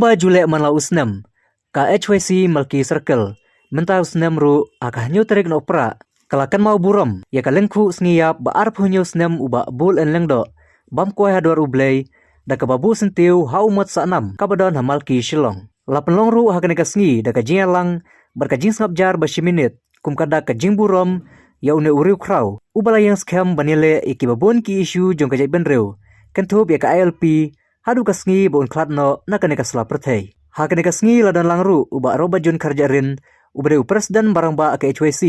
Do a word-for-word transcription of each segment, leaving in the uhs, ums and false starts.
Kpa ju leh man la u snem, ka H Y C Malki Circle mynta u snem ruh ha ka hynñiew tarik Nohprah ka la kynmaw burom ïa ka lyngkhuh sngi ïap ba arphew hynñiew snem u Bah Bull N Lyngdoh bam kwai ha dwar U Blei da kaba buh syntiew ha u mot sahnam kaba don ha Malki Shillong. La pynlong ruh ha kane ka sngi da ka jingïalang bad ka jingsngap jar ba shi minit kum ka dak ka jingburom ïa une u riewkhraw uba la ïeng skhem ban ïaleh ïa kiba bun ki issue jong ka jaitbynriew, kynthup ïa ka I L P, haduh ka sngi ba un khlad noh na kane ka sla pyrthei. Ha kane ka sngi la don lang ruh u Bah Robert June Kharjahrin, uba dei u President ba rangbah ka H Y C,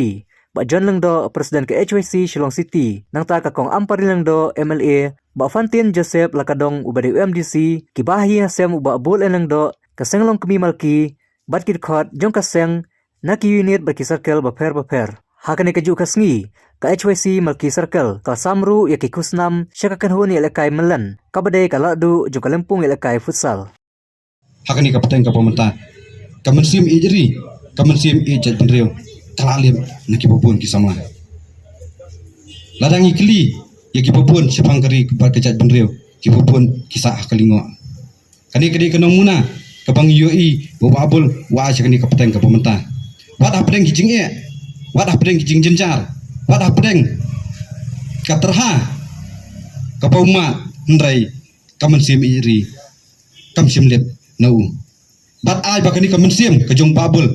Bah John Lyngdoh, President ka H Y C Shillong City, nangta ka Kong Ampareen Lyngdoh, M L A, Bah Fantin Joseph Lakadong, uba dei u M D C, ki bahaïing hasem u Bah Bull N Lyngdoh, ka Seng Longkmie Malki, bad ki dkhot jong ka seng na ki unit bad ki circle bapher bapher. Ha kane kajuh ka sngi, ka H Y C Malki Circle ka la sam ruh ïa ki khusnam sha ka kynhun ïalehkai Myllen, kaba dei ka lahduh jong ka lympung ïalehkai futsal. Ha kane ka pateng kaba mynta, ka mynsiem ïeit ri, ka mynsiem ïeit jaitbynriew ka la lip na kiba bun ki samla. Lada ngi kylli ïa kiba bun shaphang ka ri bad ka jaitbynriew, kiba bun ki sah ha ka lyngngoh. Kane ka dei ka nongmuna kaba ngi ïohi ba u Bah Bull u ai sha kane ka pateng kaba mynta. Wat hapdeng ki jingeh, wat hapdeng ki jingjynjar, wat hapdeng ka tyrha kaba u mad, hynrei ka mynsiem ïeit ri kam shym lip na u. Bad ai ba kane ka mynsiem ka jong u Bah Bull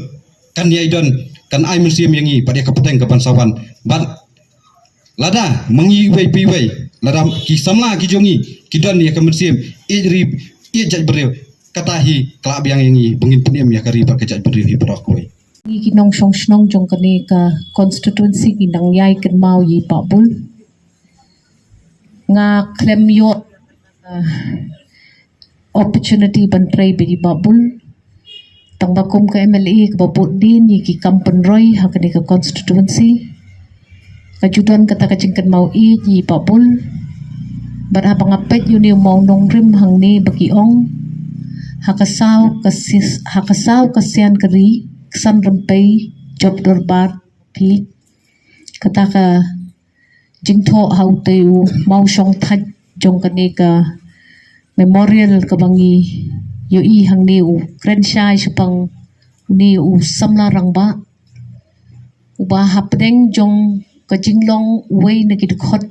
kan ïai don, kan ai mynsiem ïa ngi bad ïa ka pateng kaban sa wan. Bad lada ma ngi iwei pa iwei, lada ki samla ki jong ngi ki don ïa ka mynsiem ïeit ri ïeit jaitbynriew, kata hi ka lah biang ïa ngi ba ngin pynim ïa ka ri bad ka jaitbynriew hi baroh kawei. Ngi ki nongshong shnong jong kane ka constituency ngi dang ïai kynmaw ïa i Bah Bull. Nga khlem ïoh, uh, opportunity ban trei bad i Bah Bull. Tang ba kum ka M L A kaba bud dien ïa ki kam pynroi ha kane ka constituency, ka ju don kata ka jingkynmaw ïeit ïa i Bah Bull. Bad haba nga peit ïa une u mawnongrim hangne ba ki ong, ha ka saw ka sis, ha ka saw ka sian ka ri, ka san rympei jop dorbar phi. Kata ka jingthoh ha utei u mawshong thait jong kane ka memorial kaba ngi ïohi hangne, u kren shai shaphang une u samla rangbah uba hapdeng jong ka jinglong uwei na ki dkhot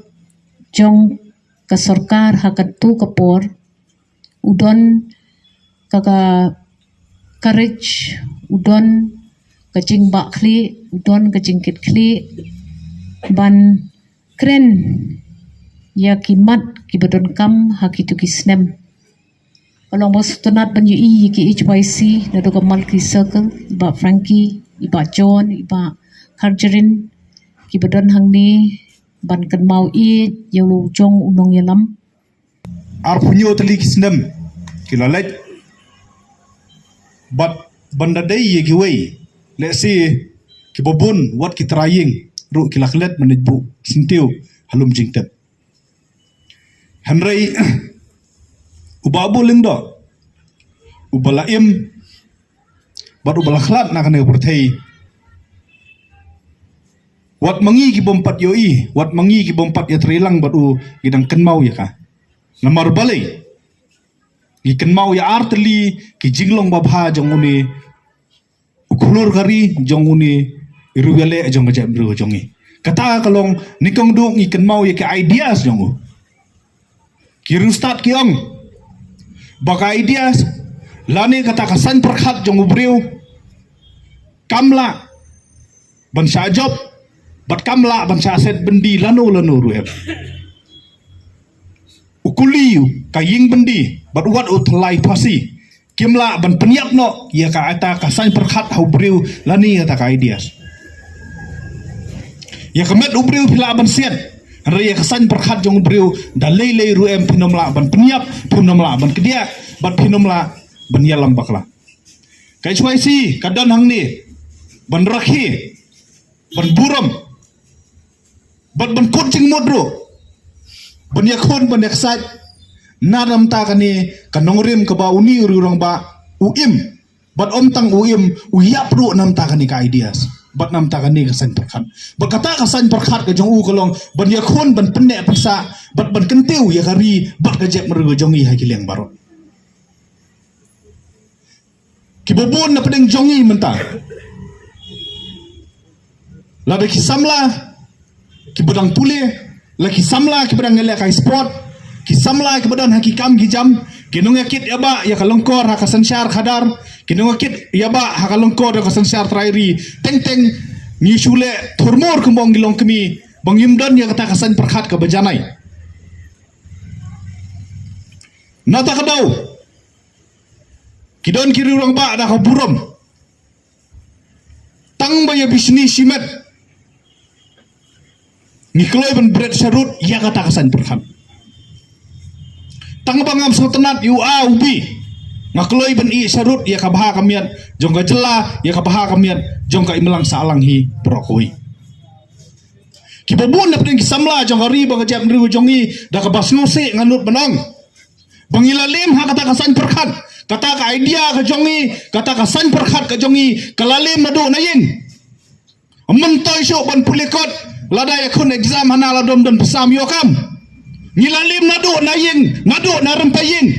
jong ka sorkar ha katto ka por, u don ka, ka courage, u don ka jingbahkhlieh, u don ka jingkitkhlieh ban kren ïa ki mat kiba donkam ha kito ki snem. Ka long ba sngewtynnat ban ïohi ïa ki H Y C naduh ka Malki Circle, i Bah Frankie, i Bah John, i Bah Kharjahrin, kiba don hangne ban kynmaw ïeit ïa u jong u nongïalam. Arphew hynñiew tylli ki snem ki la leit. Bad ban da dei ïa kiwei, lehse kiba bun wat ki trai ïing ruh ki la klet mynta buh syntiew ha lum jingtep. Hynrei u Bah Bull Lyngdoh uba la im bad uba la khlad na kane ka pyrthei, wat ma ngi kibym pat ïohi, wat ma ngi kibym pat ïatreilang bad u, ngi dang kynmaw ïa ka. Namar balei? Ngi kynmaw ïa ar tylli ki jinglong babha jong une u khlur ka ri, jong une u riewïaleh jong ka jaitbynriew jong ngi. Kata ka long, nyngkong duh ngi kynmaw ïa ki ideas jong u. Ki riewstad ki ong ba ka ideas lane kata ka saiñ pyrkhat jong u briew kam lah ban shah jop bad kam lah ban shah set byndi lano lano ruh em. U kuli ka ïing byndi bad wat u tyllai phasi kim lah ban pynïap noh ïa kata ka saiñ pyrkhat ha u briew lane ïa kata ka ideas. Ïa ka met u briew phi lah ban siat, hynrei ïa ka saiñ pyrkhat jong u briew da lei lei ruh em phin ym lah ban pynïap, phin ym lah ban kdiah bad phin ym lah ban ïalam bakla. Ka H Y C ka don hangne ban rakhe, ban burom bad ban kut jingmut ruh, ban ïakhun ban ïaksaid na namta kane ka nongrim kaba une u rangbah u im. Bad ym tang u im, u ïap ruh namta kane ka ideas bad namta kane ka saiñ pyrkhat. Bad kata ka saiñ pyrkhat ka jong u ka long ban ïakhun, ban pynneh pynsah bad ban kyntiew ïa ka ri bad ka jaitbynriew jong ngi ha ki liang baroh. Kiba bun na pdeng jong ngi mynta, lada ki samla kiba dang pule, la ki samla kiba dang leh kai sport, ki samla kiba don ha ki kam ki jam, ki nongïakit ïa ba ïa ka lyngkor ha ka synshar khadar, ki nongïakit ïa ba ha ka lyngkor ïa ka synshar trai ri, teng teng ngi shu leh thurmur kumba ngi long kmie, ba ngim don ïa kata ka saiñ pyrkhat kaba janai. Na kata ka daw, ki don ki riewrangbah da ka burom. Tang ba ïa bishni shimet, ngi kloi ban bret sharud ïa kata ka saiñ pyrkhat. Tang ba ngam sngewtynnat ïa u A u B, nga kloi ban ïeh sharud ïa ka bha ka miat jong ka jylla, ïa ka bha ka miat jong ka imlang sahlang hi baroh kawei. Kiba bun na pdeng ki samla jong ka ri bad ka jaitbynriew jong ngi, da kaba sngewsih nga nud ban ong ba ngi la lem ha kata ka saiñ pyrkhat, kata ka idea ka jong ngi, kata ka saiñ pyrkhat ka jong ngi, ka la lem naduh na ïing. Ym myntoi shuh ban pule kot, lada ïakhun exam hana la dom don pisa ym ïoh kam. Ngi la lem naduh na ïing, naduh na rympei ïing.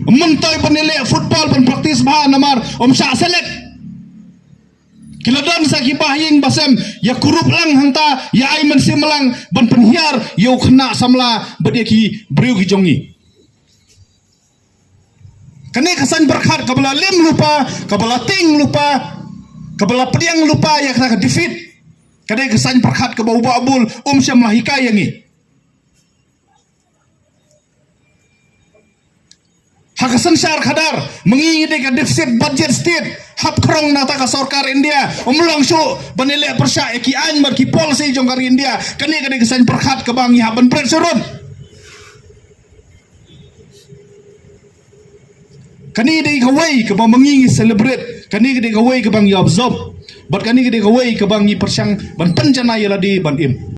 Ym myntoi ban ïaleh football ban practice bha namar ym shah select. Ki la don sa ki bah ïing bah sem, ïa kurup lang hangta, ïa ai mynsiem lang ban pynhiar ïa u khynnah samla bad ïa ki briew ki jong ngi. Kane ka saiñ pyrkhat kaba la lem lypa, kaba la tieng lypa, kaba la pdiang lypa ïa kata ka defeat. Kane ka saiñ pyrkhat kaba u Bah Bull um shym la hikai ïa ngi. Ha ka synshar khadar, mynta ngi dei ka deficit budget state, hap khrong na kata ka sorkar India, ym long shuh ban ïaleh pyrshah ïa ki aiñ bad ki policy jong ka ri India. Kane ka dei ka saiñ pyrkhat kaba ngi hap ban bret sharud. Kane dei kawei kaba mynta ngi celebrate, kane dei kawei kaba ngi observe, bad kane dei kawei kaba ngi pyrshang ban pynjanai ïa lade ban im.